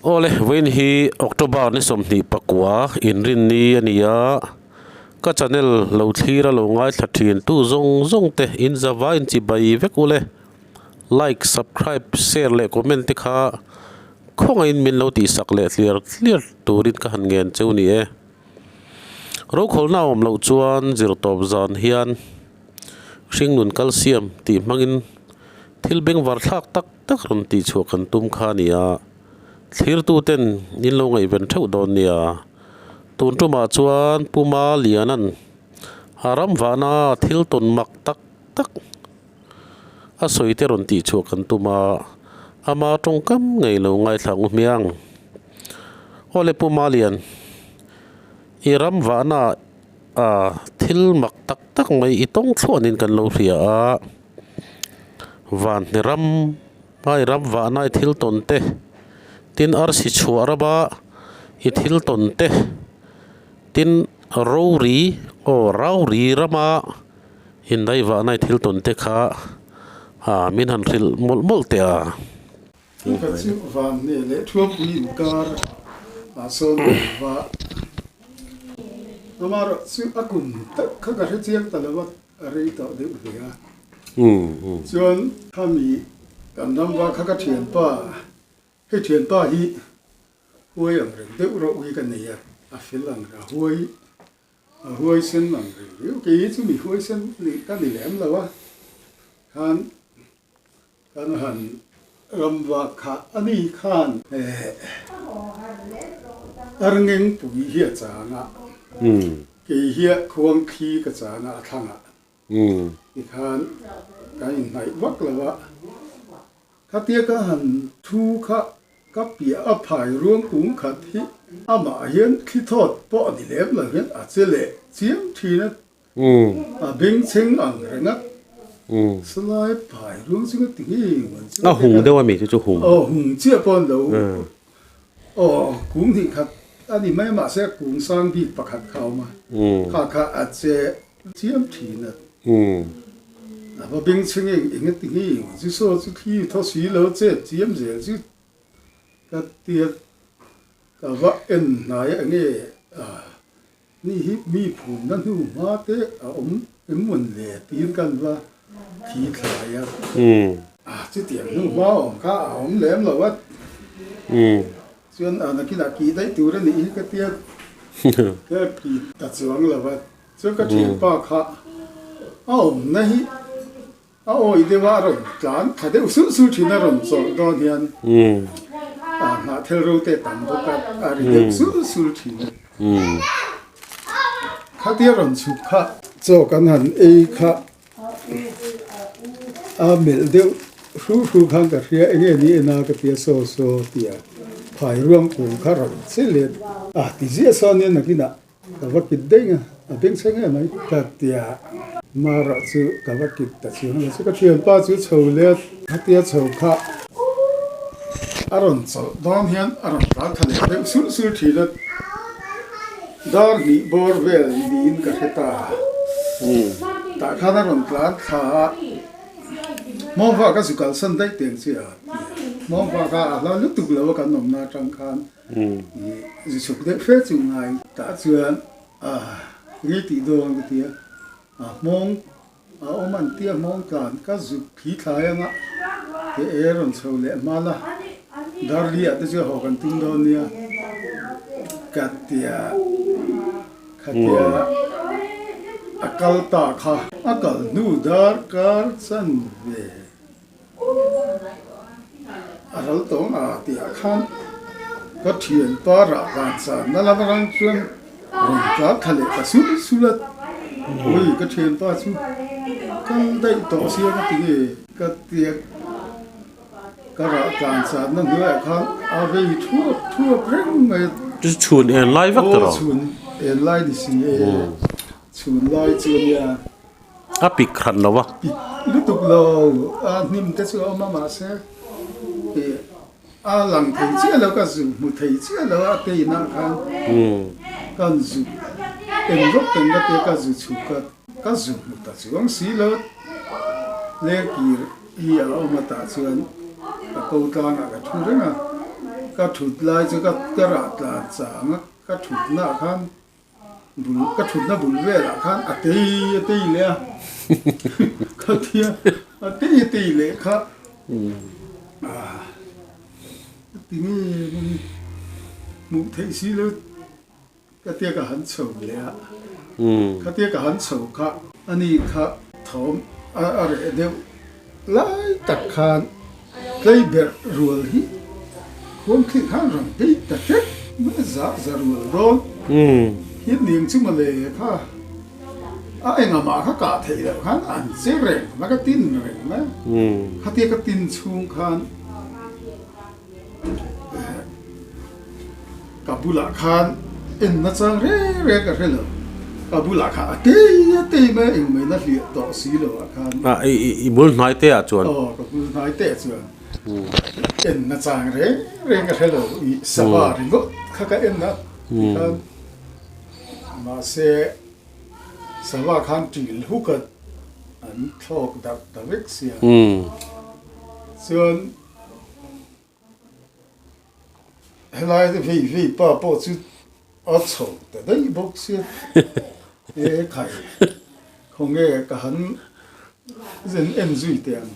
Awle, vawiin hi October ni 29 inrinni a ni a, ka channel lo thlir a lo ngaithla thin tu zawng zawng te in zava in chi bai vek ule. Like, subscribe, share leh comment te kha khawngaihin min lo tihsak leh tliar tliar turin ka han ngen cheu ni e. Rokhawlna a awm loh chuan zirtawp zan hian hringnun kalsiam tih hmangin thil bengvar thlak tak tak rawn tihchhuah kan tum kha a ni a. Thlirtuten in lo ngaihven theuh dawn nia. Tun tumah chuan Pu Ma Liana'n a ram vahna thil tawn mak tak tak a sawi te rawn tihchhuah kan tum a, ama tawngkam ngei lo ngaithla ngu hmiang. Awle Pu Ma Lian, i ram vahna a thil mak tak tak mai i tawng thluanin kan lo hria a, Vanhne ram Hmai ram vahna i thil tawn te, tin arsi chhuah rama i thil tawn te, tin rori aw rauri rama indai vahna i thil tawn te kha ah min han hrilh mawlh mawlh teh a. Ka chu van nge leh thuampui inkar ah sawn kan va amaherawh chu a kum tak kha ka hre chiang ta lo a. A rei tawh deuh hle a. Chuan khami kan ram va kha ka thianpa, hei thianpa hi huai ang reng deuh rawh hi ka nei a, a fel ang reng, a huai, a huai sen ang reng riau. Kei hi chu mi huai sen nih ka ni lem lo a, khan kan han ram va kha a ni khan Arngengpui hi a chang a. Kei hi khuang thli ka chang a, a thlangah tikhan kan inhnaih vak lo a, khatia ka han thu kha ka piah a phai ruang kung khat hi amah hian thli thawt pawh a ni lem lo hian a che leh chiang thin a, a bengchheng ang reng a, salai phai ruang chu ka ti ngei ang chu. A hung deuh a mi chu chu hung. Aw hung chiah pawh an lo. Aw, kung hnih khat a ni mai a, mahse kung sang bik pakhat kha a awm a, kha kha a che chiam thin a. A va beng chheng eng eng a ti ngei ang chu, saw chu thli thaw si lo chet chiam zel chu ka tia ka va en hnai a enge ni hi mi phumna hnu hma te a awm em mawn le tiin kan va thli thlai a. A chutiang hnu hma awm kha a awm lem lo a. Chuan a nakinah kih daih tur a nih hi ka tia ka kih ta chuang lo a. Chuan ka thianpa kha a awmna hi a awi deuh a, a rawn tlan tha deuh sulh sulh thin a rawn chawlh dawn hian a hnahthel ro te tam bawk a, a ri deuh sulh sulh thin a. Khatia rawn chhuk kha chaw kan han ei kha a melh deuh hru hru khan ka hria enge ni en a ka tia saw saw tia phai ruang kung kha rawn che let a ti ziah sawn nia nakinah Ka va kit daih a, a beng chhe ngei mai. Ka tia Mara chu ka va kit ta chiang lo chu ka thianpa chu chho let khatia chho kha a rawn chawlh dawn hian a rawn tlan tha leh deuh sulh sulh thin a, dar hnih bawr vel niin ka hre ta. Tah khan a rawn tlan thla a, Hmawngva ka zu kalsan daih teng che a tia, Hmawngva kha a hla lutuk lo a kan awmna atang khan. Zu chhuk deuh fe chu ngai tah chuan a ngei tih dawn ka ti a, a hmawng a awm an tia hmawng tlan ka zuk thli thlai anga te e rawn chho leh hmal a, Darli ah te chu haw kan tum dawn nia ka tia khatia a kal ta kha a kal hnu dar kar chan ve. A ral tawng a tihah khan ka thianpa rah dan channa lam atang chuan rawn tlar thla leh ta sul sul a, ui ka thianpa chu kal daih tawh sia ka ti nge ka tia ka rah tlan channa hnuaiah khan a vei thuap thuap reng mai a. Chu chhun en lai vek ta rawh. Aw chhun en lai ni si e, chhun lai chu a nia. A pik khat lo a. Pik lutuk lo, a hnim te chu a awm a mahse ih a lang thei chiah lo ka zu hmu thei chiah lo a te inah khan kan zu eng vak teng ka tia ka zu chhuk a ka zu hmu ta chuang si lo lengkir hi a awm a tah chuan ka ko tlangah ka thu reng a. Ka thut lai chu ka ka rah tlan chang a, ka thutna ah khan bul ka thutna bul velah khan a tei a tei leh a, ka tia a tei a tei leh kha ah tinge hmuh theih si lo. Ka tia ka han chho leh a, ka tia ka han chho kha ani kha thawm a reh deuh lai tak khan tlei berh rual hi khuam thlih khan rawn bei ta hrep mai a, za za rual dawn hian niang chu mawle kha a engah mah kha kah theih loh khan an che reng mai ka tin reng mai a, khatia ka tin chhung khan. Ka bulah khan en na chang reng reng ka hre lo, ka bulah khan a tei a tei mai a engmei na hliah tawh si lo ah khan. Ah i i bul hnai te ah chuan. Aw ka bul hnai te ah chuan en na chang reng reng ka hre lo i sava ringawt kha ka en a tikhan mahse sava khan ṭil huk a an thlawk darh ta vek sia chuan. Helai te vei vei pa pawh chu a chho ta daih bawk sia e khai khawnge ka han zen en zui teh ang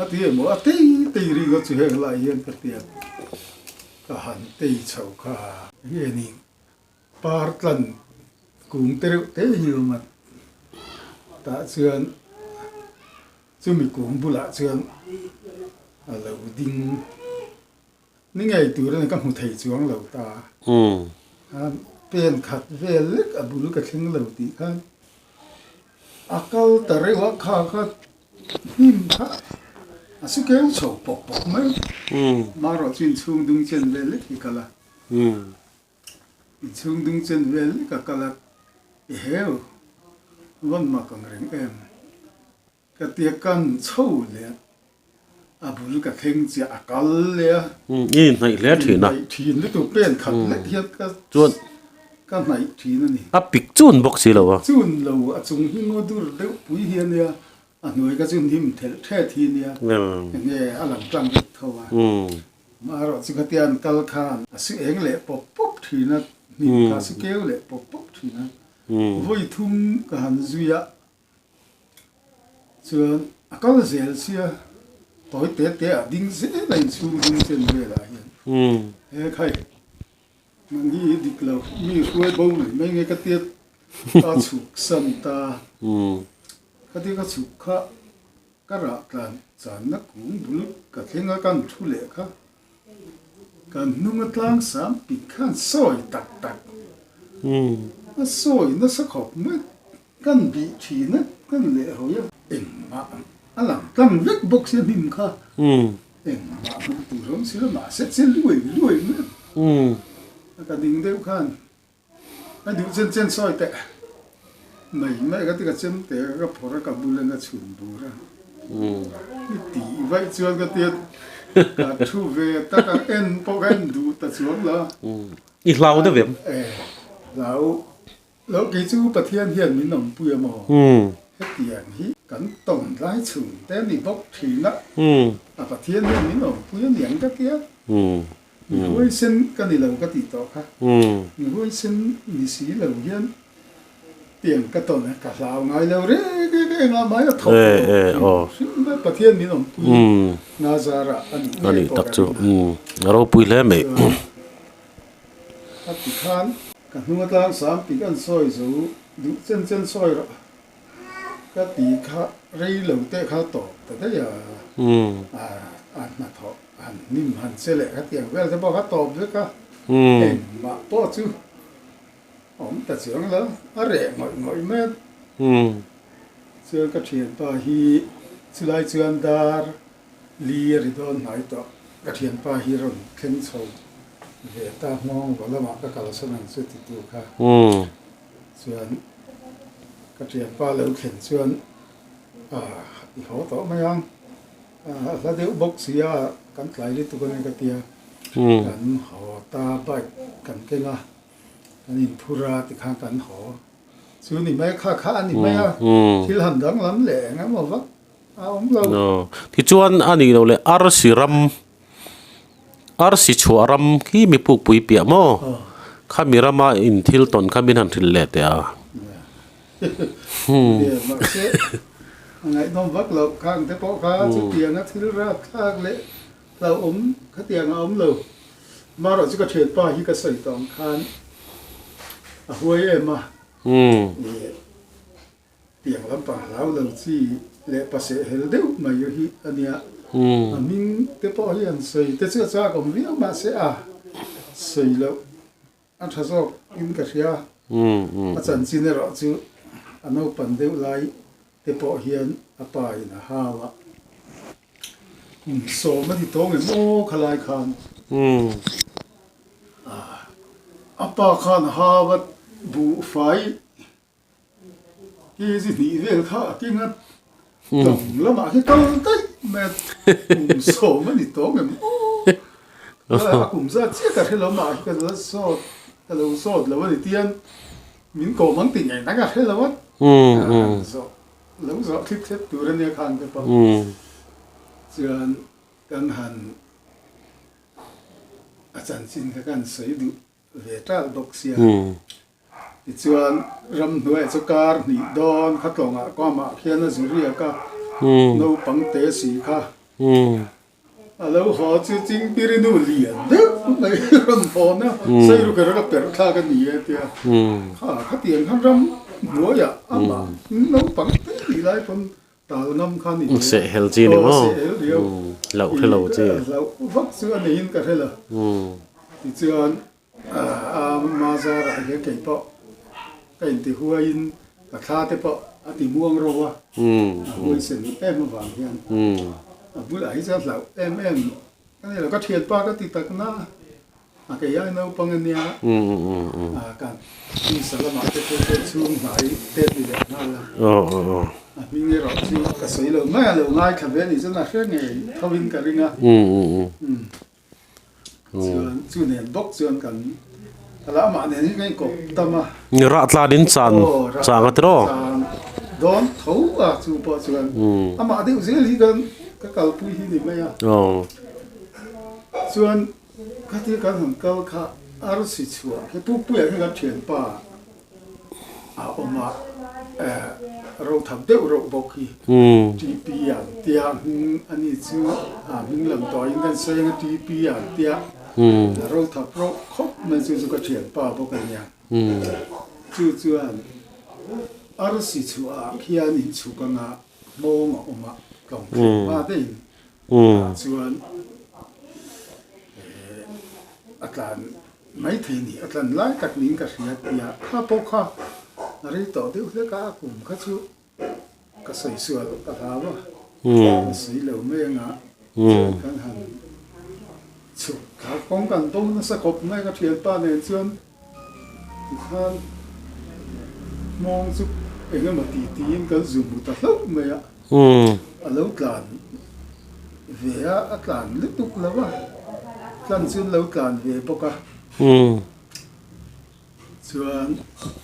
a ti emaw a tei tei ri ngawt chu heng lai hian ka tia ka han tei chho kha nge ni par tlan kung te reuh te hi awm a tah chuan. Chumi kung bulah chuan a lo ding ni ngei tur a ni, ka hmu thei chuang lo ta. Pen khat vel lek a bul ka thleng lo tih khan a kal ta reuh a, kha kha hnim kha a su keu chho pawp pawp mai. Marawh chu inchhung dung chen vel lek hi kal a. Inchhung dung chen vel lek a kal a, i heu vawn mak ang reng em? Ka tia kan chho leh a bul ka thleng chiah a kal leh a. I inhnaih hle thin a. Inhnaih thin lutuk pen khat lek hian ka Chuan ka hnaih thin a ni. A pik chun bawk si lo a. Chun lo a chung hi ngaw dur deuh pui hi a nia, a hnuai ka chu hnim thelh thet hi a nia, enge a lang tlang vek tho a. Marawh chu khatia an kal khan a su eng leh pawp pawp thin a, hnim kha a su keu leh pawp pawp thin a. Vawi thum ka han zui a, chuan a kal zel sia tawi te te ah ding zel a inchhung ding chen velah hian he khai nang hi dik lo mi hruai bo mai mai nge ka tia ka chhuk san ta khatia ka chhuk kha Ka rah tlan channa kung bul ka thleng a kan thu leh kha kan hnung a tlang sam pit khan sawi tak tak a sawi nasa khawp mai kan bih thin a kan leh hawi a engmah a lang tlang vek bawk sia hnim kha engmah hmuh tur awm si lo mahse che luai luai mai a ka ding deuh khan A duh chen chen sawi teh mai mai ka ti ka chem teh ka phawrh a ka bul in a chhun bur a i tih vaih chuan ka tia ka thu ve tak a en pawh ka en duh ta chuang la. I hlau deuh em? E hlau lo kei chu Pathian hian min awmpui a maw hetiang hi kan tawn lai chhun te a ni bawk thin a a Pathian hian min awmpui a niang ka tia. Mi huaisen ka ni lo ka tih tawh kha. Mi huaisen ni si lo hian tiang ka tawn a, ka hlau ngai lo reng reng a, engah mai a thawk lo hrim hrim mai Pathian min awmpui Nazara a nih ngei pawh ka ring a. A ropui hle mai. Chuan a ti khan ka hnung atang sam pik an sawi zo duh chen chen sawi rawh ka ti kha rei lo te kha tawp ta daih a, a hnathawh. Han hnim han che leh kha tiang vel te pawh kha tawp vek a, engmah pawh chu awm ta chuang lo, a reh ngawih ngawih mai a. Chuan ka thianpa hi chulai chuan dar li a ri dawn hnai tawh, ka thianpa hi rawn thleng chho ve ta hmawng vaw lamah ka kalsan ang chu titu kha. Chuan ka thianpa lo thlen chuan i haw tawh mai ang. A hla deuh bawk si a, kan tlai lutuk a ni ka tia, kan haw ta bike kan keng a, kan inphur a tikhan kan haw chu ni mai kha kha a ni mai a, thil han danglam leh eng emaw vak a awm lo. Tichuan a nih loh leh arsi ram. Arsi chhuah ram khi mi pukpui piah maw? Khami rama in thil tawn kha min han hrilh leh teh a. Mahse, a ngaihnawm vak loh khang te pawh kha chutianga thil rapthlak leh hlauhawm khatiang a awm lo. Marawh chu ka thianpa hi ka sawi tawh ang khan a huai em a. Tiang lampang hlau lo chi leh paseh hel deuh mai hi a nia. A hming te pawh hi an sawi te chu a chak awm viau mahse a sawi loh a tha zawk in ka hria. A chanchin erawh chu a naupan deuh lai te pawh hian a pa in a hau a. Kum sawm a ti tawng em aw khalai khan. A pa khan a hau a buhfai Kg hnih vel kha a keng a, tlawng lamah khi kal daih mai a, kum sawm a ni tawng em aw, a kum zat chiah ka hre lo mah hi ka la zawt ka lo zawt lo a ni tian min kawm ang tih ngaihna ka hre lo a, zawh lo zawh thlip thlep tur a nia khan ka pawh chuan kan han a chanchin kha kan sawi duh ve ṭalh bawk sia. Tichuan, ramhnuaiah chu kar hnih dawn kha tlawngah kawmah khian a zu riak a, naupang te si kha a lo haw chu Chingpiri nu lian deuh mai rawn hawn a, Sairu kher ka perh thlak a ni e tia. Kha khatiang khan ramhnuaiah amah naupang te tih lai pawn tal ngam kha ni ve. Sehhel chi ni maw? Sehhel riau. Hlauh hre lo chi. Hlauh vak chu a neiin ka hre lo. Tichuan a Mazarah hian kei pawh ka intihuaiin ka thla te pawh a ti muang ro a, a huaisen em avang hian a bulah hi chuan hlauh em em ka nei lo. Ka thianpa ka ti tak na a. A kei ai naupang a nia, a kan tisa lamah te pawh chuan chhung hnai te ti leh nghal a. A hming erawh chu ka sawi lo mai a, lo ngaithla ve anih chuan a hre ngei tho in ka ring a. Chuan chu nen bawk chuan kan ka la amah nen hi ka inkawp tam a. Rah tlan in chan chang a tiraw? Chan dawn tho a chu pawh chuan amah deuh zel hi kan ka kalpui hi ni mai a. Chuan Khatia kan han kal kha arsi chhuah khi Pukpuia hi kan thianpa a awm a, ro thap deuh reuh bawk hi TP an tia hming a ni chu a hming lam tawhin kan sawi ang a TP an tia ro thap reuh khawp mai chu chu ka thianpa bawk a nia. Chu chuan arsi chhuah ah khian inchhuk anga hmawng a awm a tlawng thleng hma deuhin Tah chuan a tlan mai thei ni, a tlan lai tak niin ka hria tia kha pawh kha a rei tawh deuh hlek a, a kum kha chu ka sawi sual ka hlau a, ka sawi lo mai anga chuan kan han chhuk thla kawng kan bo nasa khawp mai ka thianpa nen chuan tikhan hmawng chu eng emaw ti tiin kan zu hmu ta hlauh mai a. A lo tlan ve a, a tlan lutuk lo a, tlan chu an lo tlan ve bawk a. Chuan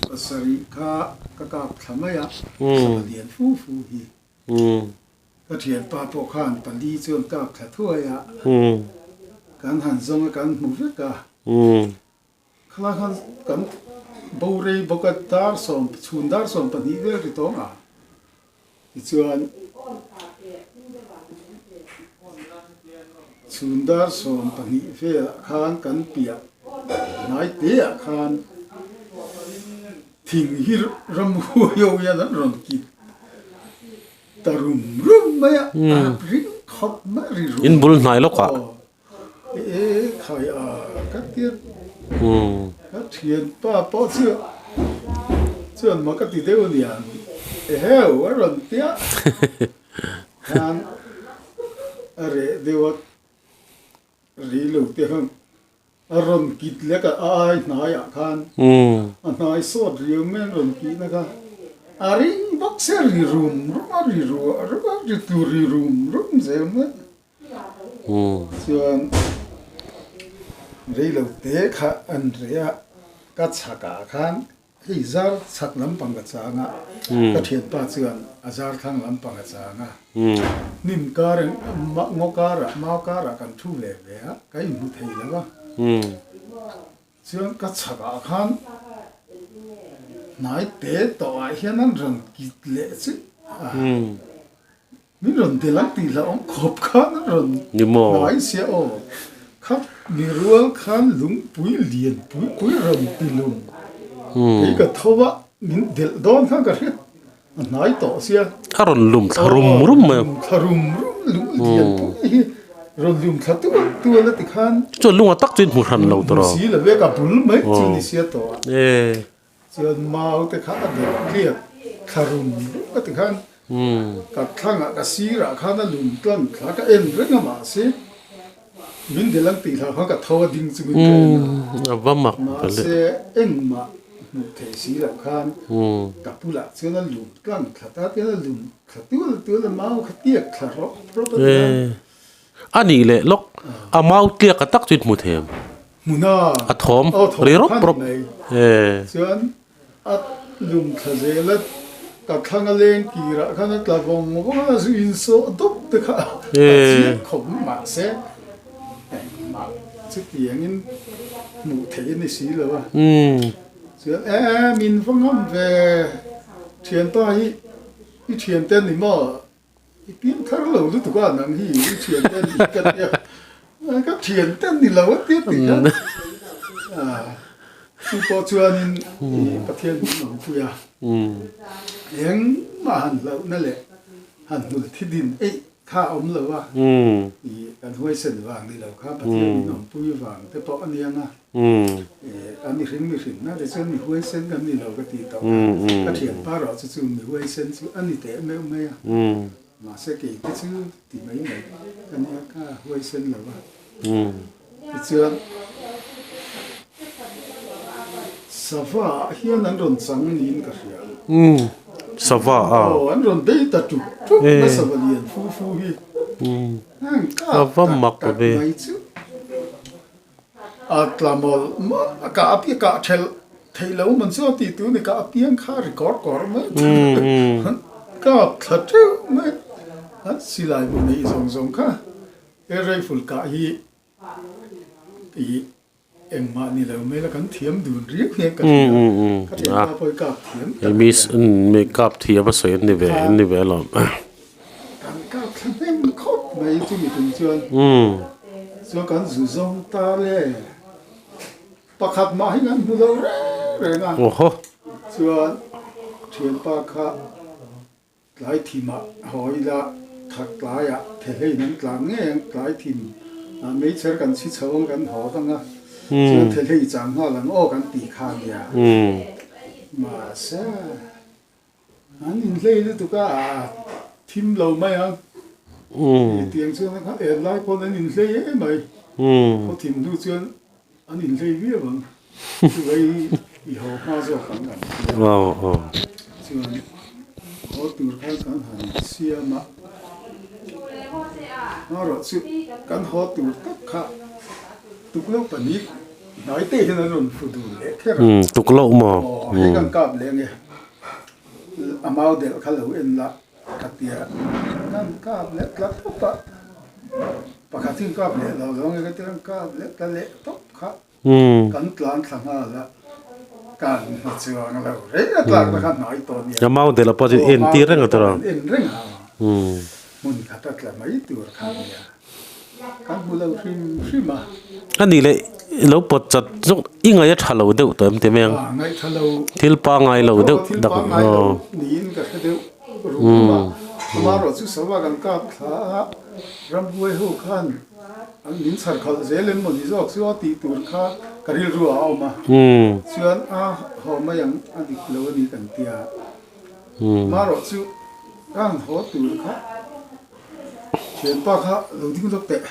pasarih kha ka kap thla mai a, sava lian fu fu hi. Ka thianpa pawh khan pali chuan kap thla thuai a, kan han zawng a, kan hmu vek a. Khalai khan kan bo rei bawk a, dar sawm, chhun dar 12 vel ri tawng a. Tichuan, chhun dar 12 velah khan kan piah hnai teah khan thing hi ramhuai ho hian an rawn kit ta rum rum mai a, a ring khawp mai a ri rum. Inbul hnai lawkah. E khai a ka tir ka thianpa pawh chu chuan maw ka ti deuh a nia eheu a rawn tia khan a reh deuh a ri lo te khan a rawn kit lek a a ai hnaiah khan a hnai sawt riau mai an rawn kihna kha a ring bawk sia ri rum rum a ri ruah ruah a ri tlu ri rum rum zel mai. Chuan reilo te kha an reh a, ka chhakah khan Hei zar chhak lampang ka chang a, ka thianpa chuan a zar thlang lampang a chang a. Hnim kar ngaw karah mau karah kan thu ve ve a, ka inhmu thei lo a. Chuan ka chhakah khan hnai te tawhah hian an rawn kit leh chu a. Min rawn del ang tih hlauhawm khawp khan an rawn hnai sia aw. Kha mi rual khan lungpui lian pui pui rawn ti lum. Kei ka tho a, min delh dawn khan ka hriat a hnai tawh sia. A rawn lum thla rum rum mai. Lum thla rum rum lung lian pui hi rawn lum thla tual tual a ti khan. Chuan lunga tak chu in hmu hran lo tawh. Hmu si lo ve ka bul mai chu ni sia tawh a. Chuan mau te kha a deuh tliak thla rum rum a ti khan ka thlangah ka sirah khan a lum tlang thla ka en reng a mahse min del ang tih hlau khan ka tho a ding chungin ka en a mahse engmah hmuh theih si loh khan ka bulah chuan a lum tlang thla ta tian a lum thla tual tual a mau kha tiak thla rawp rawp a ti khan. A nih leh lawk, a mau tliak a tak chu in hmu thei em? Hmuna A thawm ri rawp rawp e. Chuan a lum thla zel a, ka thlang a leng kirah khan a tla vawng vawng a, zu insawh dawp te kha a chiang khawp mahse engmah chutiangin hmuh theih a ni si lo a. Chuan e min va ngam ve thianpa hi i thiante a ni maw? I piang thar lo lutuk a nang hi i thian te ni ka tia ka thian te ni lo a tia ti kha chu pawh chuanin i Pathian min awm pui a engmah han hlauhna leh han hmul thi din eih kha a awm lo a i kan huaisen vang ni lo kha Pathian min awm pui vang te pawh a niang a. A mihring mihring na te chuan mi huaisen kan ni lo ka ti tawh a, ka thianpa erawh chu chu mi huaisen chu a ni teh meuh mai a, mahse kei te chu ti mai mai ka nia ka huaisen lo a, tichuan sava ah hian an rawn chang niin ka hria. Sava a. Aw an rawn bei ta tuk tuk na sava lian fu fu hi. Ava mak ve. Mai chu. A tla mawlh mawlh a kah apiang kah thelh theih lo man chu a tih tu ni kah apiang kha ri kawr kawr mai kap thla teuh mai a silai bu neih zawng zawng kha he rifle kah hi ih engmah ni lo mai la kan thiam dun riau hian ka hria ka thianpa pawh hi kap thiam tak a nia kap thiam a sawi an ni ve an ni ve alawm. Kan kap thla hnem khawp mai chumi tum chuan chuan kan zu zawng ta le pakhat mah hi kan hmu lo reng reng a chuan thianpa kha tlai thimah haw ila thak tlaiah thehleiin an tlan ngei ang tlai thim meichher kan chhi chho ang kan haw dang a chuan thehlei chang nghal ang aw kan tih kha nia mahse. An inhlei lutuk a, thim lo mai a. Tiang chuan a en lai pawn an inhlei em mai. Khaw thim hnu chuan an inhlei viau ang. Chuvei i haw hma zawk ang kan ti a. Chuan haw tur khan kan han siam a. Hmarawh chu kan haw tur tak kha tukloh pahnih hnai te hian an rawn fu dun leh kher a. Tukloh maw? Aw, hei kan kap leh ange. A mau delh kha lo en la ka tia kan kap leh tla tawp a, pakhat hi kap leh lo zawng e ka tia kan kap leh tla leh tawp kha kan tlan thla nghal a, kan hma chuang lo reng a tlak na kha hnai tawh nia. A mau delh a pawh chu en tir reng a tura. En reng a, hmun khat a tla mai tur kha nia. Kan hmu lo hrim hrim a. A nih leh i lo pawt chat zawk i ngaih a tha lo deuh tawh em ti mai ang. Ngaih tha lo. Thil pangai lo deuh dak. Thil pangai lo niin ka hre deuh rum a. Amaherawh chu sava kan kap thla a, ramhuai ho khan an min chhar khalh zel em mawni zawk chu a tih tur kha ka rilru ah a awm a. Chuan a haw mai ang a dik lo a ni kan tia. Amaherawh chu ka han haw tur kha. Thianpa kha lo ding lawk teh.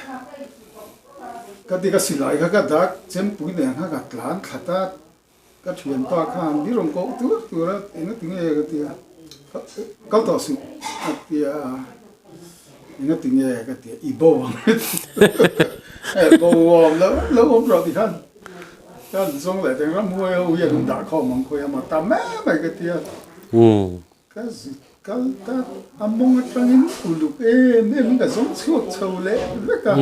Ka ti ka silai kha ka dak chempui nen kha ka tlan thlat a, ka thianpa khan mi rawn koh tur tur a enga ti nge ka ti a, kal tawh suh a ti a, enga ti nge ka ti a, i bo ang e bo awm lo lo awm rawh ti khan. Kan zawng leh teng ramhuai ho hian an dah khawm ang khawi a maw ta mai mai ka tia. Ka zut kal ta a mawng atangin uluk em em in ka zawng chhuak chho leh vek a.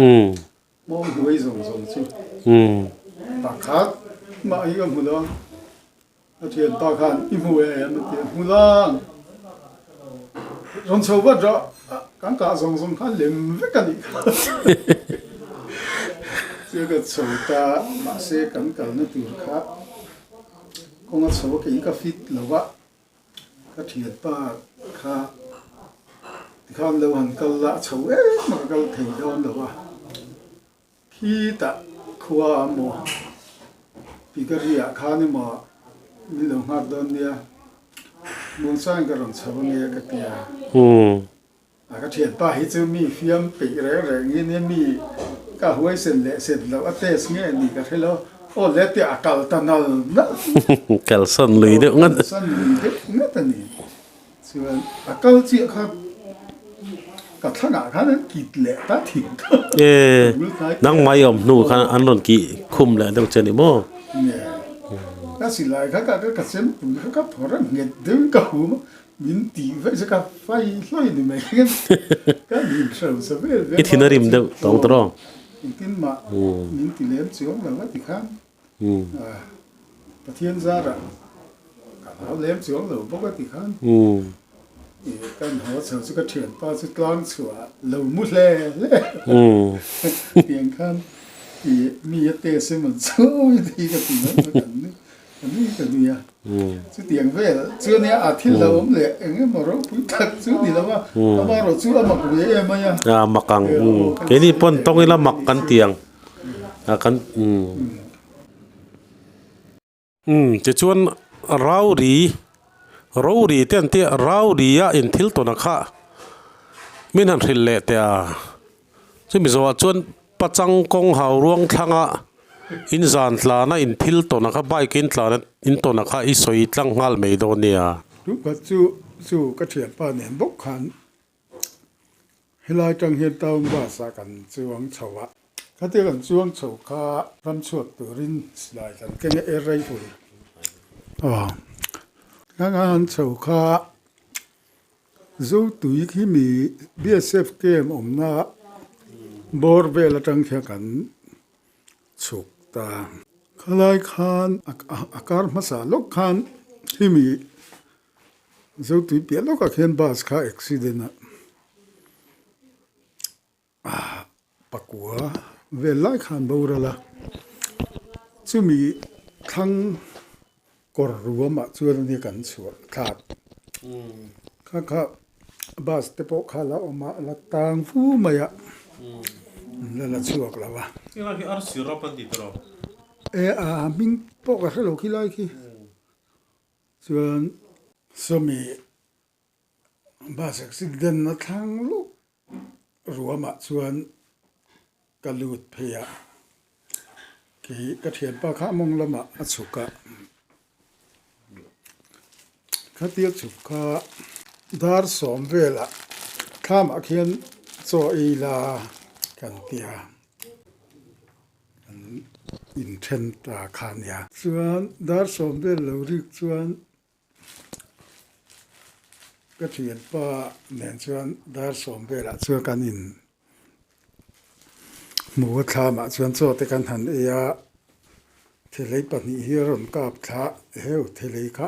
Mawng hnuai zawng zawng chu pakhat mah hi ka hmu lo a. A thianpa khan i hmu em a ti a, hmu lang. Rawn chho vat rawh, kan kah zawng zawng kha lem vek a nih kha. Chuan ka chho ta, mahse kan kalna tur kha kawng a chho a kei ka fit lo va, ka thianpa kha tikhan lo han kal la a chho em a ka kal thei dawn lo va. Khitah khua a maw Pigari-ah khan emaw min lo nghak dawn nia, Muangchangin ka rawn chho ange ka ti a. A ka thianpa hi chu mi fiam peih reng reng hi nia, mi ka huaisen leh sen loh a test nge ni ka hre lo, aw le tiah a kal ta nal nal. Kalsan lui deuh ngat. Kalsan lui deuh ngat a ni. Chuan a kal chiah kha ka thlanah khan an kit leh ta thin kha. E nangmah i awm hnu khan an rawn kih khum leh deuh che ni maw? Nge ka silai kha ka ka chem pui kha ka phawrh a nghet deuhin ka hum a min tih vaih chu ka fai hlawi ni mai khan ka nin hreu sa vel vel I thin a rim deuh tawng ta rawh. Engtin mah min ti lem chuang lo a ti khan. Pathian zarah ka hlau lem chuang lo bawk a ti khan kan haw chho chu ka thianpa chu tlang chhuah lo mu hle hle tiang khan mi a test emaw chawi te hi ka ti mai mai kan nui ka nui ka nui a chutiang vel chu ania a thil lo awm leh eng emaw ropui tak chu ni lo a amaherawh chu a mak ve em mai a. A mak ang keini pawn tawng ila mak kan ti ang. A kan umm tichuan rauri rori te an tia rauri a in thil tawn a kha min han hrilh leh teh a chumi zawhah chuan pachang kawng hau ruang thlanga in zan tlana in thil tawn a kha bike in tlan in tawn a kha i sawi tlang nghal mai dawn nia. Chu chu chu ka thianpa nen bawk khan Helai tang hian town bus ah kan chuang chho a, khatia kan chuang chho kha ram chhuak turin silai kan keng a air rifle aw kan han chho kha Zotui khi mi BSF camp awmna bawr vel atang khian kan chhuk ta. Khalai khan a kar hmasa lawk khan khi mi Zotui piah lawkah khian bus kha accident a pakua vel lai khan boral a, chumi thlang kawr ruamah chuan ania kan chhuah thlak kha kha bus te pawh kha la awm a la tang fu mai a an la la chhuak lo a. E a hming pawh ka hre lo khi lai khi. Chuan sawmi bus accident a thlang lawk ruamah chuan ka lut phei a, kei ka thianpa kha mawng lamah a chhuk a, khatia chhuk kha dar sawm velah thlamah khian chaw ei la kan ti a. An inthen ta kha nia. Chuan dar sawm vel lo rik chuan ka thianpa nen chuan dar sawm velah chuan kan in hmu a thlamah chuan chaw te kan han ei a, thelei pahnih hi a rawn kap thla heu thelei kha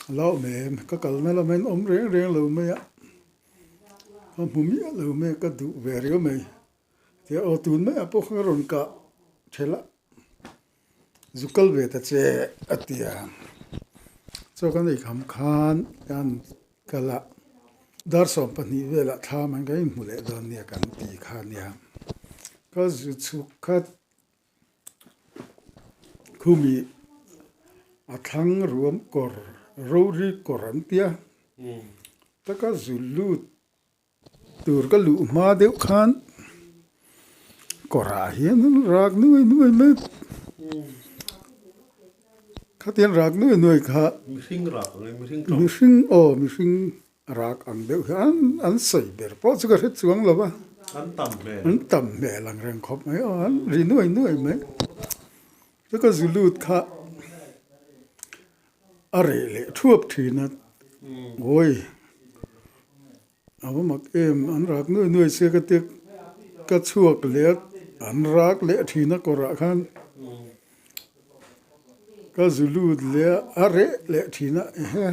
a lo awm em ka kalna lamah in awm reng reng lo mai a, ka hmu miah lo mai a ka duh ve riau mai. Tia aw tun maiah pawh kha ka rawn kah thelh a, zu kal ve ta che a ti a, chaw kan ei kham khan kan kal a, dar 12 velah thlam an kan inhmu leh dawn nia kan ti kha nia, ka zu chhuk khat khumi a thlang ruam kawr rori kawr an tia, taka zu lut. Tur ka luh hma deuh khan kawrah hian an rak nuai nuai mai khatiang rak nuai nuai kha mihring rak ang e mihring tawng mihring aw mihring rak ang deuh hi an an sawi ber pawh chu ka hre chuang lo va an tam hmel an tam hmel ang reng khawp mai aw an ri nuai nuai mai. Chu ka zu lut kha a reh leh thuap thin a, awi a va mak em an rak nuai nuai sia ka tia ka chhuak leh a an rak leh thin a kawrah khan ka zu lut leh a a reh leh thin a ehe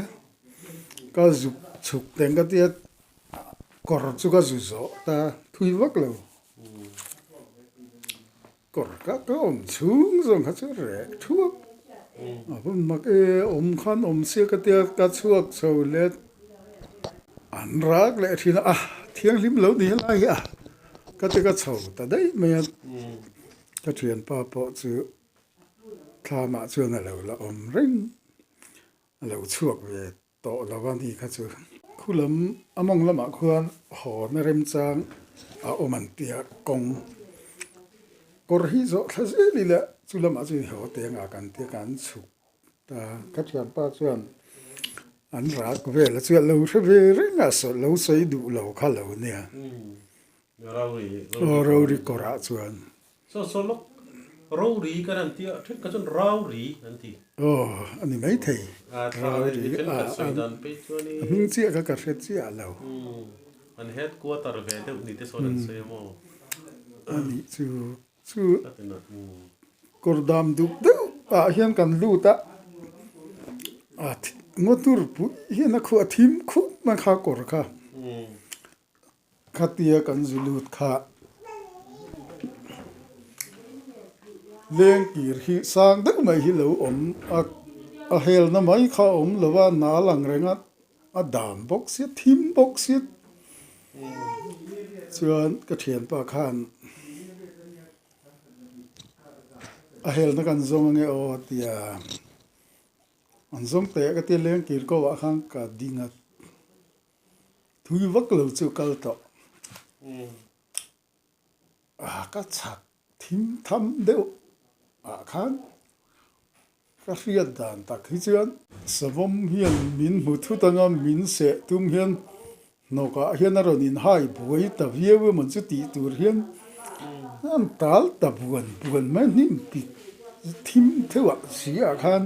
ka zuk chhuk teng ka tia kawr chu ka zu zawh ta thui vak lo. Kawr kha ka awm chhung zawng kha chu reh thuap a hun mak e, awm khan awm sia ka tia ka chhuak chho let an rak leh thin a, a thianghlim lo ni helai hi a ka ti ka chho ta daih mai a, ka thianpa pawh chu thlamah chuan a lo la awm reng a lo chhuak ve Tawh lo a ni kha chu. Khu lam a mawng lamah khuan hawn a remchang a awm an tia kawng kawr hi zawh thla zel ila chu lamah chuan haw te anga kan tia kan chhuk ta. Ka thianpa chuan an rak vel a chuan lo hre ve reng a lo sawi duh lo kha lo nia. Aw rori kawrah chuan. Saw saw lawk rori kan han tia thenkhat chuan rauri an ti. Aw a ni maithei. Rauri a a hming chiah kha ka hre chiah lo. An headquarter ve deuh ni te sawn an sawi a maw? A nih chu chu kawr dam dup deuh ah hian kan lut a, a ngaw tur pui hian a khuh a thim khup mai kha kawr kha. Khatia kan zu lut kha leng kir hi sang deuh mai hi lo awm a, a helna mai kha a awm lo a, nal ang reng a, a dam bawk sia, thim bawk sia. Chuan ka thianpa khan a helna kan zawng ange aw a ti a. An zawng teh ka tia leng kir ko ah khan ka ding a. Thui vak lo chu kal tawh. A ka chhak thim tham deuh ah khan ka hriat dan tak hi chuan savawm hian min hmu thut anga min seh tum hian hnawkah hian a rawn inhai buai ta viau emaw chu tih tur hian an tal ta buan buan mai hnim pik thim theuh ah si ah khan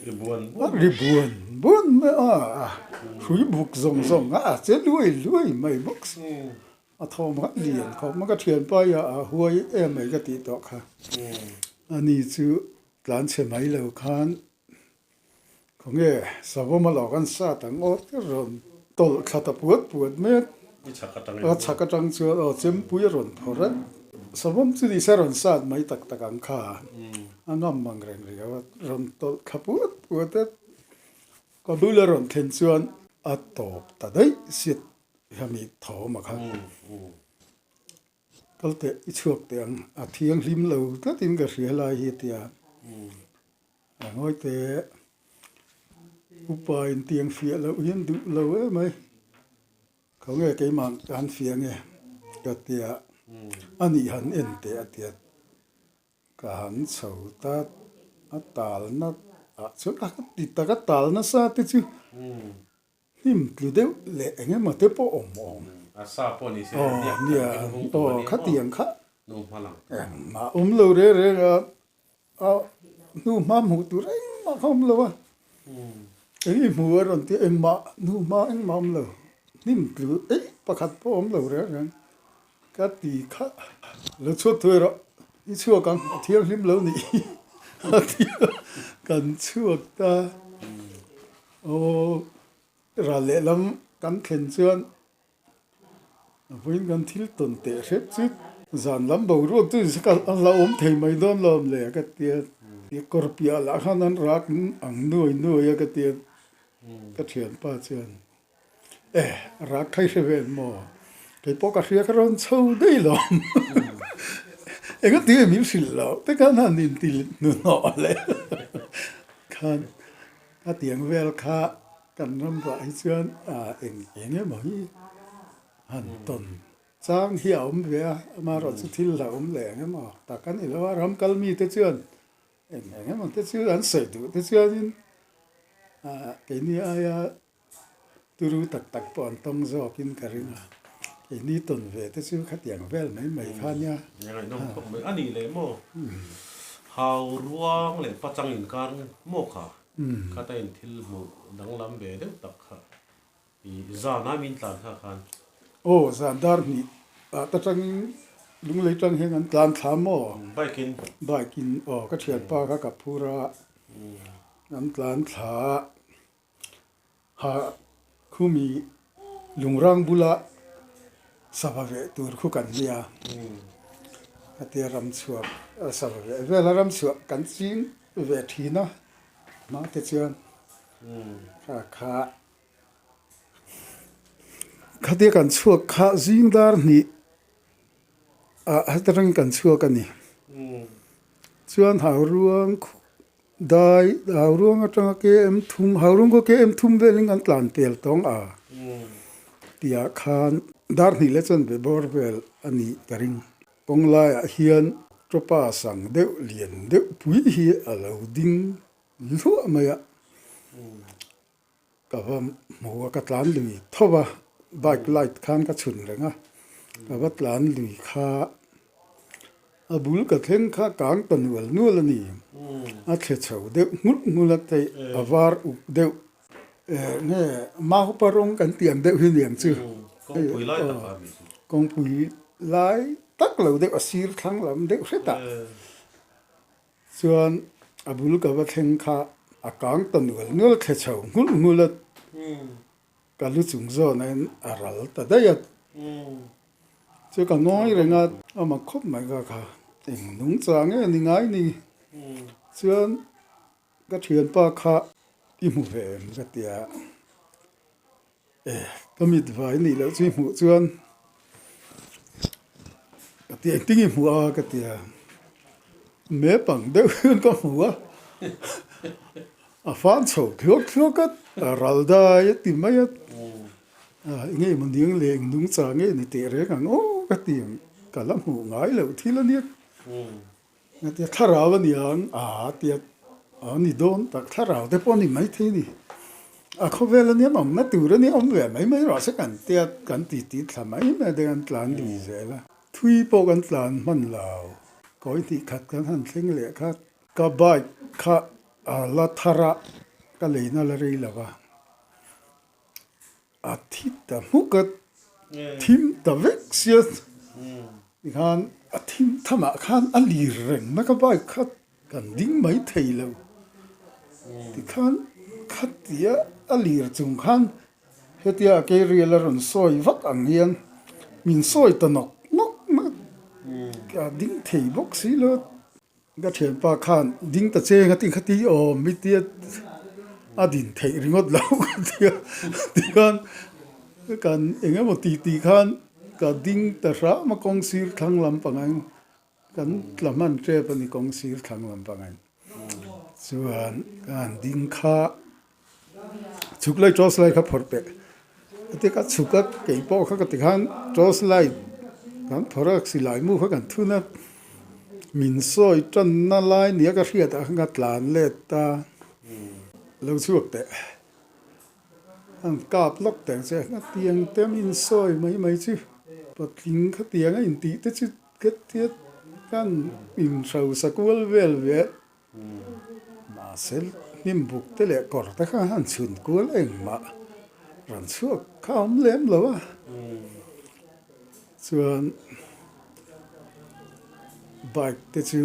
Ri buan buan. Ri buan buan mai a, hrui buk zawng zawng a, a che luai luai mai bawk si. A thawm kha lian khawp mai, ka thianpa hi a huai em mai ka tih tawh kha. Ani chu tlan chhe mai lo khan khawnge savawm a lo kan sat ang aw te rawn tawlh thla ta puat puat mai a. A chhak atang chuan aw chempui a rawn phawrh a, savawm chu ni se rawn sat mai tak tak ang kha. A ngam mang reng riau a, rawn tawlh thla puat puat a, ka bula rawn thlen chuan a tawp ta daih siat hemi thawm a kha. Kal teh i chhuak teh ang, a thianghlim lo tlatin ka hria lai hi a ti a, a ngawi teh upa in tiang fiah loh hian duh lo emai. Kho nge keimah ka han fiah nge ka tia a nih han en teh a tia ka han chho ta a talna ah chuan a ti tak a tal nasa te chu hnim tlu deuh leh eng emaw te pawh awm awm A sa pawh ni se aw nia aw khatiang kha engmah awm lo reng reng a A hnu hma hmuh tur engmah kha awm lo a, eng i hmu a rawn ti a, engmah hnu hma engmah awm lo, hnim tlu eih pakhat pawh awm lo reng reng ka ti kha lo chhuak thuai rawh, i chhuak ang a thianghlim lo nih hi a ti a, kan chhuak ta aw ral lehlam kan thlen chuan Vawiin kan thil tawn teh hrep chu zan lam boruak chu a la awm thei mai dawn lo awm le ka ti a, kawr piah lah khan an rak ang nuai nuai a ka ti a, ka thianpa chuan e rak khai hre ve an maw kei pawh ka hria ka rawn chho daih lo engati nge min hrilh loh te khan han inti hnuhnawh leh khan A tiang vel kha kan ram vah hi chuan eng eng emaw hi han tawn chang hi a awm ve a, amaherawh chu thil a awm leh eng emaw tak a ni lo a, ram kal mite chuan eng eng emaw te chu an sawi duh te chuanin keini aia turu tak tak pawh an tawng zawkin ka ring a, keini tawn ve te chu khatiang vel mai mai kha nia. Ngaihnawm khawp mai a nih leh maw? Hau ruang leh pachang inkar maw kha khata in thil hmuh danglam ve deuh tak kha i zan a min tlan kha khan. Aw zan dar hnih ah ta tangin lunglei tang hian kan tlan thla maw? Bike in. Bike in aw ka thianpa kha ka phur a kan tlan thla a. Ha khumi lungrang bula sava veh tur khu kan nia hetia ram chhuak sava veh vela ram chhuah kan ching ve thin a hma te chuan kha kha khatia kan chhuak kha zing dar hnih ah heta tangin kan chhuak a ni chuan hauruang Dai, Hauruang atanga KM thum, Hauruang khaw KM thum velin kan tlan pel tawng a tihah khan dar hnih leh chuan be bawr vel a nih ka ring. Kawng laiah hian tawpa sang deuh lian deuh pui hi a lo ding hluah mai a, ka va hmu a, ka tlan lui tho va, bike light khan ka chhun reng a, ka va tlan lui kha a bul ka thleng kha kang ta nual nual a ni, a thle chho deuh nghulh nghulh a theih a var uk deuh nge maupa rawng kan tih ang deuh hi niang chu, kawngpui lai tak a ni chu, kawngpui lai tak lo deuh a sir thlang lam deuh hret ah. Chuan a bul ka va thleng kha a kang ta nual nual thle chho nghulh nghulh a, ka lu chung zawnin a ral ta daih a. Chu ka ngawi reng a, a mak khawp mai ka kha eng nung chah nge ni ngai ni. Chuan ka thianpa kha i hmu ve em ka ti a, e ka mit vai nih loh chu i hmuh chuan ka ti engtin i hmu a ka ti a me pang deuh hian ka hmu a a fan chho thluak thluak a a ral dai a ti mai a eng nge maw ning leh eng nung chah nge ni teh reng ang aw ka ti ang ka la hmuh ngai loh thil a nia. Ngatia thlarau a ni ang a tia a ni dawn tak thlarau te pawh a ni maithei a ni. A khawvel a nia awmna tur a nia awm ve mai mai rawh se kan tia kan ti ti thla mai mai te kan tlan lui zel a. Thui pawh kan tlan hman lo. Kawi hnih khat kan han thleng leh kha ka bike kha a la thar a ka leina la rei lo va. A thi ta hmuk a, thim ta vek sia tikhan a thim thamah khan a lir reng na ka bike kha kan ding mai thei lo tikhan khatia a lir chung khan hetia a kerial a rawn sawi vak ang hian min sawi ta nawk nawk mai a ding thei bawk si lo. Ka thianpa khan ding ta cheng a ti kha ti awm mi tia a din theih ringawt lo ka ti a tikhan kan eng emaw ti ti khan ka ding ta hram a kawng sir thlang lam pangai kan tla hman tep a ni kawng sir thlang lam pangai chuan ka han ding kha chhuk lai torch light kha phawrh teh a ti ka chhuk a kei pawh kha ka ti khan torch light kan phawrh a silai mu kha kan thun a min sawi tanna lai nia ka hriat ah khan ka tlan let ta lo chhuak teh an kap lawk teh ang che a tiang te min sawi mai mai chu patling khatiang a intih te chu khatia kan inhrosa kual vel ve. Mahse hnim buk te leh kawr te kha han chhun kual engmah rawn chhuak kha a awm lem lo a, chuan bike te chu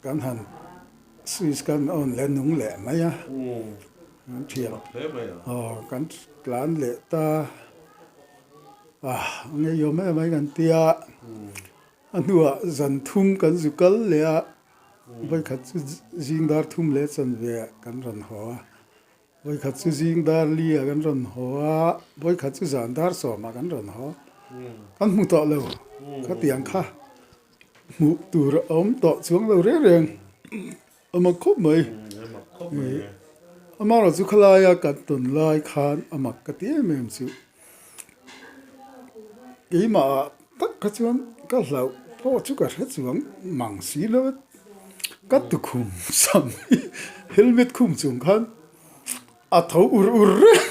kan han switch kan on leh nung leh mai a, kan thiam aw kan tlan leh ta a ngeiawm em mai kan tia a hnuah zan thum kan zu kal leh a. Vawikhat chu zing dar thum leh chanve ah kan rawn haw a, vawikhat chu zing dar li ah kan rawn haw a, vawikhat chu zan dar sawm ah kan rawn haw. Kan hmu tawh lo, khatiang kha hmuh tur a awm tawh chuang lo reng reng a mak khawp mai. Amaherawh chu khalaia kan tawn lai khan a mak ka ti em em chu. Keimah ah tak kha chuan ka hlauh pawh chu ka hre chuang mang si lo a, ka tukhum sam hi helmet khum chung khan a tho ur ur reng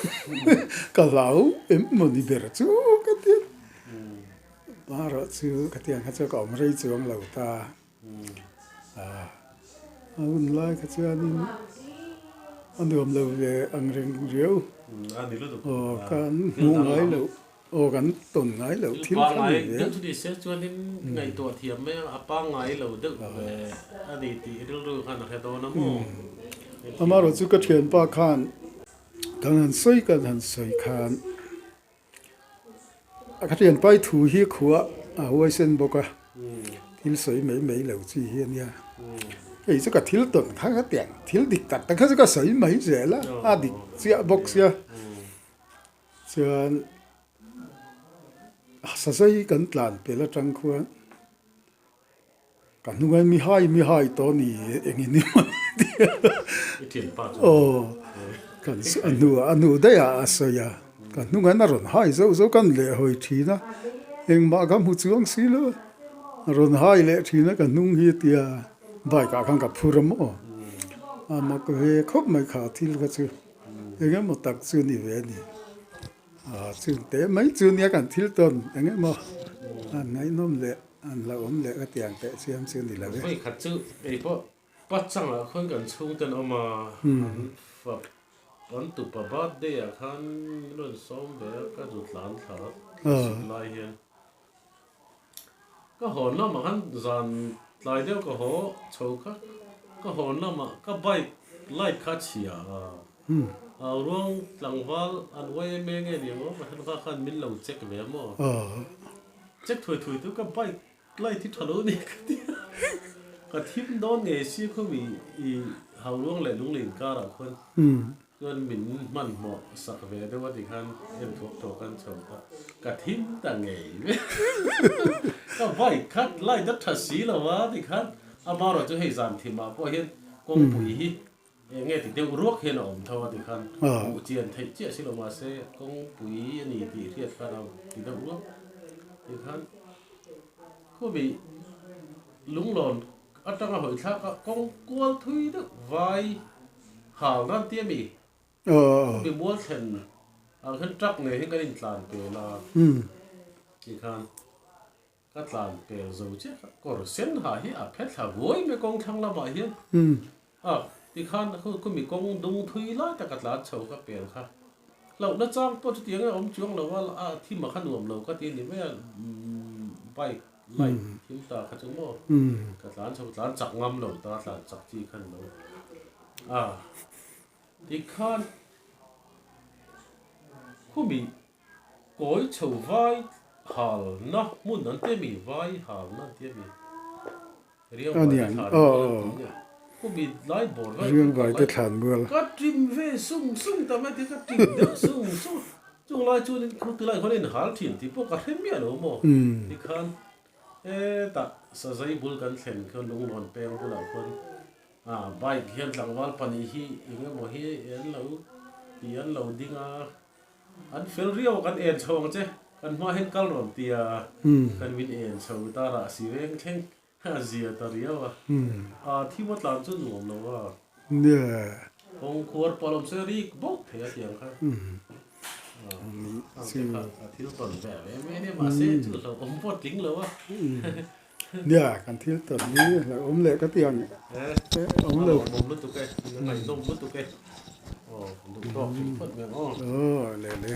ka hlau em maw ni ber chu ka ti a, hmarawh chu khatiang kha chu ka awm rei chuang lo ta. A hun lai kha chuanin a nuam lo ve ang reng riau. Aw kan hmuh ngai loh, aw kan tawn ngai loh thil kha ni ve. Deuh chu ni se chuanin ngaihtuah thiam mai a, a pangngai lo deuh ve a ni tih rilru khan a hre dawn a maw? Amaherawh chu ka thianpa khan kan han sawi kan han sawi khan A ka thianpai thu hi khua a huaisen bawk a, thil sawi mai mai lo chi hi a nia. Hei chu ka thil tawn kha ka tiang thil dik tak tak kha chu ka sawi mai zel a, a dik chiah bawk sia. Chuan sazai kan tlan pel atang khuan Ka hnunga mi hai mi hai tawh ni eng in emaw ni tia aw kan a hnu a hnu daih ah a sawi a ka hnunga a rawn hai zauh zauh kan leh hawi thin a engmah ka hmu chuang si lo a rawn hai leh thin a ka hnung hi tia bike ah khan ka phur a maw a mak ve khawp mai kha thil kha chu eng emaw tak chu ni ve a ni. Aw chung teh mai chu nia kan thil tawn eng emaw an ngaihnawm leh an hlauhawm leh ka tiang teh chiam chu ni lo e. Vawi khat chu kei pawh pachangah khawn kan chhungten awm a, an fap an tupa birthday ah khan min rawn sawm ve a, ka zu tlan thla suk lai hian ka hawn lamah khan zan tlai deuh ka haw chho kha ka hawn lamah ka bike light kha a chhia a. Au ruang tlangval an YMA nge ni ang aw Pathian kha khan min lo check ve a maw? Check thuai thuai tu ka bike light hi tha lo ni ka ti a, ka thim dawn ngei si khumi i hau ruang leh lunglei inkar ah khuan chuan min hmanhmawh sak ve deuh a ti khan en thuak thuak an chho ta, ka thim ta ngei ve ka bike kha light a tha si lo a ti khan amaherawh chu hei zan thim ah pawh hian kawngpui hi Eng nge ti deuh ruak hian a awm tho a ti khan hmuh chian theih chiah si lo mahse kawngpui a ni tih hriat khan a ti deuh ruak ti khan khawmi lunglawn atanga hawi thlak a kawng kual thui deuh vai hal nan tia mi khawmi mual thlen ah khan truck nen hian kan intlan pel a ti khan. Ka tlan pel zo chiah kha kawr sen ha hi a phe thla vuai mai kawng thlang lamah hian a tikhan khumi kawng dung thui lai tak a tlan chho ka pel kha hlauhna chang pawh chutiang a awm chuang lo a a thim a kha nuam lo ka ti a ni mai a bike light thim ta kha chu maw ka tlan chho tlan chak ngam lo ta tlan chak chi kha ni lo a tikhan khumi Kawi chho vai halna hmun an ti a mi? Vai halna an ti a mi? Riang vai te thlan mual an ti nia. Khumi lai bawr vel Riang vai te thlan mual. Ka ṭim ve sung sung ta mai ti ka ṭim deuh sung sung. Chung lai chuanin khu tilai khuan a inhal ṭhin tih pawh ka hre miah lo maw? Tikhan hetah sazai bul kan thlen khan lunglawn peng bulah khuan bike hian tlangval pahnih hi eng emaw hi an lo ti an lo ding a. An fel riau a kan en chho ang che, kan hma hian kal rawn tia kan min en chho ta rah si reng thleng a zia ta riau a, a thim a tlan chu nuam lo a, kawng khuar pawh lawm se rik bawk thei a tiang kha a thil tawn ve ve mai a nia mahse chu hlauhawm pawh a tling lo a. Nia kan thil tawn hi hlauhawm leh ka ti ang awm lo. Awm lutuk e, ngaihnawm lutuk e. Aw, duh tawk thei phawt mai ang aw. Aw, le le.